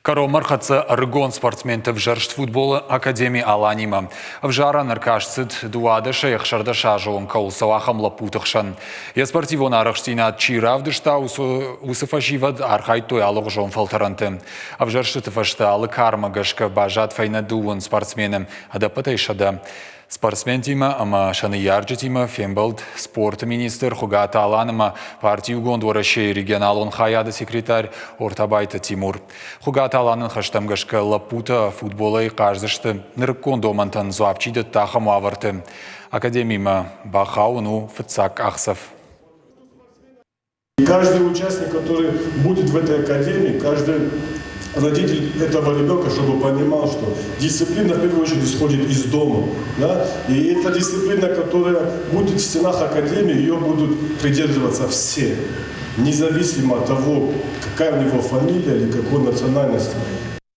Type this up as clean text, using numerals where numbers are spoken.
Кӕронмӕ ӕрхӕццӕ ӕрыгон спортсменты ӕвзӕрст футболы академи Аланимӕ. Ӕвзарӕн ӕркаст цыд 12-ӕй 16 азы онг кӕуыл цӕуы, ахӕм лӕппуты хсӕн. Йӕ спортивон арӕхстдзинад чи равдыста, уыцы фӕсивӕд архайдтой алыгъуызон фӕлтӕрӕнты. Ӕвзӕрстыты фӕстӕ алы кармӕ гӕсгӕ баззад фӕйнӕ дыууын спортсмены, ӕдӕппӕтӕй 100. Спортсментимӕ ӕмӕ сӕ ныййарджытимӕ фембӕлд спорты министр Хуыгаты Алан ӕмӕ парти Иугонд Уӕрӕсейы регионалон хайады секретарь Ортабайты Тимур. Хуыгаты Аланы ныхӕстӕм гӕсгӕ лӕппутӕ футболӕй хъаздзысты нырыккон домӕнтӕн дзуапп чи дӕтты, ахӕм уавӕрты. Академимӕ бахауын у фыццаг къахдзӕф. Каждый участник, который будет в этой академии, каждый родитель этого ребенка, чтобы понимал, что дисциплина в первую очередь исходит из дома. Да? И эта дисциплина, которая будет в стенах академии, ее будут придерживаться все, независимо от того, какая у него фамилия или какой национальности.